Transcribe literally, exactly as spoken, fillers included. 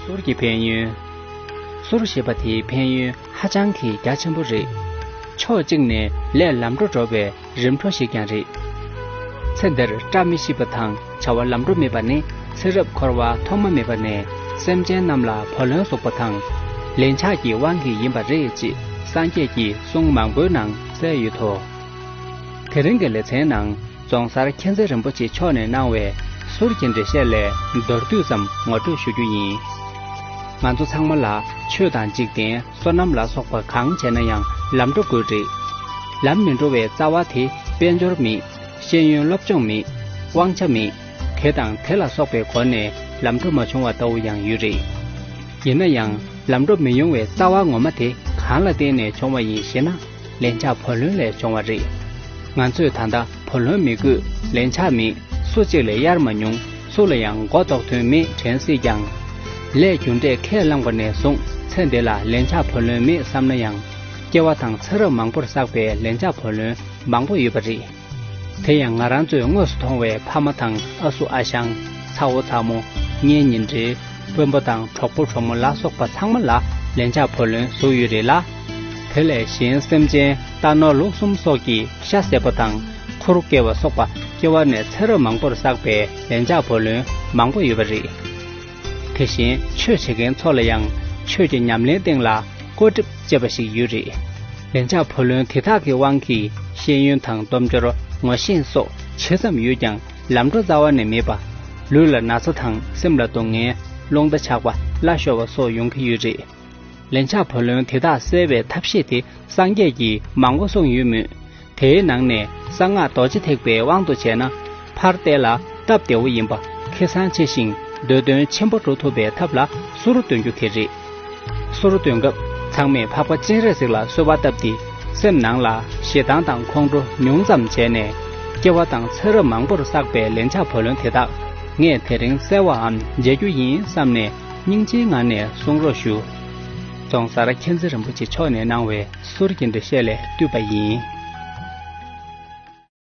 གསུར་གྱི་ཕན་ཡོན། གསུར་ཞེས་པ་དེའི་ཕན་ཡོན་ཧ་ཅང་གི་རྒྱ་ཆེན་པོ་རེད། ཕྱོགས་གཅིག་ནས་ལས་ལམ་འགྲོ་འགྲོ་བའི་རིམ་གྲོ་ཞིག་ཀྱང་རེད། ཚེ་འདིར་བཀྲ་མི་ཤིས་པ་དང་བྱ་བ་ལམ་འགྲོ་མེད་པ་ནི་ཚེ་རབས་འཁོར་བ་ཐོག་མ་མེད་པ་ནས་སེམས་ཅན་རྣམས་ལ་བུ་ལོན་བཟུང་བ་དང་། ལན་ཆགས་ཀྱི་དབང་གིས་ཡིན་པ་རེད་ཅེས་སངས་རྒྱས་ཀྱིས་གསུང་མང་པོའི་ནང་གསལ་ཡོད་དོ། དེ་རིང་གི་ལེ་ཚན་ནང་རྫོང་སར་མཁྱེན་བརྩེ་རིན་པོ་ཆེ་མཆོག་ནས་གནང་བའི་གསུར་གྱི་འགྲེལ་བཤད་ལས་མདོར་བསྡུས་ཙམ་ངོ་སྤྲོད་ཞུ་རྒྱུ་ཡིན། ང་ཚོ་ཚང་མ་ལ་ཆོས་དང་འཇིག་རྟེན། སོ་ནམ་ལ་སོགས་པ་གང་བྱས་ན་ཡང་ལམ་འགྲོ་དགོས་རེད། ལམ་མི་འགྲོ་བའི་རྩ་བ་དེ་དཔལ་འབྱོར་མེད། ཤེས་ཡོན་སློབ་སྦྱོང་མེད། དབང་ཆ་མེད། དེ་དང་དེ་ལ་སོགས་པའི་སྒོ་ནས་ལམ་འགྲོ་མ་བྱུང་བ་ལྟ་བུ་ཡང་ཡོད་རེད། ཡིན་ན་ཡང་ལམ་འགྲོ་མི་ཡོང་བའི་རྩ་བ་ངོ་མ་དེ་གང་ལ་བརྟེན་ནས་བྱུང་བ་ཡིན་ཞེ་ན། ལན་ཆགས་བུ་ལོན་ལས་བྱུང་བ་རེད། ང་ཚོས་ད་ལྟ་བུ་ལོན་མི་དགོས། ལན་ཆགས་མེད། སུ་གཅིག་ལས་གཡར་མ་མྱོང་། སུ་ལ་ཡང་མགོ་འདོགས་དོན་མེད་དྲན་སྲིད་ཀྱང་། ལས་རྒྱུ་འབྲས་ཁས་བླངས་པ་ནས་བཟུང་ཚེ་འདི་ལ་ལན་ཆགས་བུ་ལོན་མེད་བསམ་ན་ཡང་། སྐྱེ་བ་དང་ཚེ་རབས་མང་པོར་བསགས་པའི་ལན་ཆགས་བུ་ལོན་མང་པོ་ཡོད་པ་རེད། དེ་ཡང་ང་རང་ཚོས་དངོས་སུ་མཐོང་བའི་ཕ་མ་དང་ཨ་སུ་ཨ་ཞང་། ཚ་བོ་ཚ་མོ། གཉེན་ཉེ་འབྲེལ། སྤུན་པ་དང་གྲོགས་པོ་གྲོགས་མོ་ལ་སོགས་པ་ཚང་མ་ལ་ལན་ཆགས་བུ་ལོན་ཟུག་ཡོད་རེད་ལ། དེ་ལས་གཞན་སེམས་ཅན་རྟ་ནོར་ལུག་གསུམ་སོགས་ཀྱི་ཤ་ཟད་པ་དང་ཁུར་བཀལ་བ་སོགས་པ་སྐྱེ་བ་ནས་ཚེ་རབས་མང་པོར་བསགས་པའི་ལན་ཆགས་བུ་ལོན་མང་པོ་ཡོད་པ་རེད། དེ་བཞིན་ཆོས་བྱེད་མཁན་ཚོ་ལ་ཡང་ཆོས་ཀྱི་ཉམས་ལེན་སྟེང་ལ་བཀོད་སྒྲིག་ཅེས་པ་ཞིག་ཡོད་རེད། ལན་ཆགས་བུ་ལོན་དེ་དག་གི་དབང་གིས་ཤེས་ཡོན་དང་སྟོབས་འབྱོར། ངོ་ཤེས་སོགས་ཇི་ཙམ་ཡོད་ཀྱང་ལམ་འགྲོ་རྩ་བ་ནས་མེད་པ། ལུས་ལ་ན་ཚ་དང་སེམས་ལ་སྡུག་བསྔལ། རླུང་རྟ་ཆག་པ། བླ་ཤོར་བ་སོགས་ཡོང་གི་ཡོད་རེད། ལན་ཆགས་བུ་ལོན་དེ་དག་སེལ་བའི་ཐབས་ཤེས་དེ་སངས་རྒྱས་ཀྱིས་མང་པོ་གསུངས་ཡོད་མོད། དེའི་ནང་ནས་གསང་སྔགས་རྡོ་རྗེ་ཐེག་པའི་དབང་དུ་བྱས་ན། ཕར་བལྟས་ལ་སྟབས་བདེ་བོ་ཡིན་པ། ཁེ་བཟང་ཆེ་ཞིང་འདོད་དོན་ཆེན་པོ་འགྲུབ་ཐུབ་པའི་ཐབས་ལ་གསུར་འདོན་རྒྱུ་དེ་རེད། གསུར་འདོན་སྐབས་ཚང་མས་འཕགས་པ་སྤྱན་རས་གཟིགས་ལ་གསོལ་བ་བཏབ་སྟེ། སེམས་ནང་ལ་ཞེ་སྡང་དང་ཁོང་ཁྲོ་ཉུང་ཙམ་བྱས་ནས། སྐྱེ་བ་དང་ཚེ་རབས་མང་པོར་བསགས་པའི་ལན་ཆགས་བུ་ལོན་དེ་དག་ངས་དེ་རིང་སེལ་བའམ་འཇལ་རྒྱུ་ཡིན་བསམ་ནས་སྙིང་རྗེའི་ངང་ནས་གསུང་རོགས་ཞུ། རྫོང་སར་མཁྱེན་བརྩེ་རིན་པོ་ཆེ་མཆོག་ནས་གནང་བའི་གསུར་གྱི་འགྲེལ་བཤད་ལས་བཏུས་པ་ཡིན།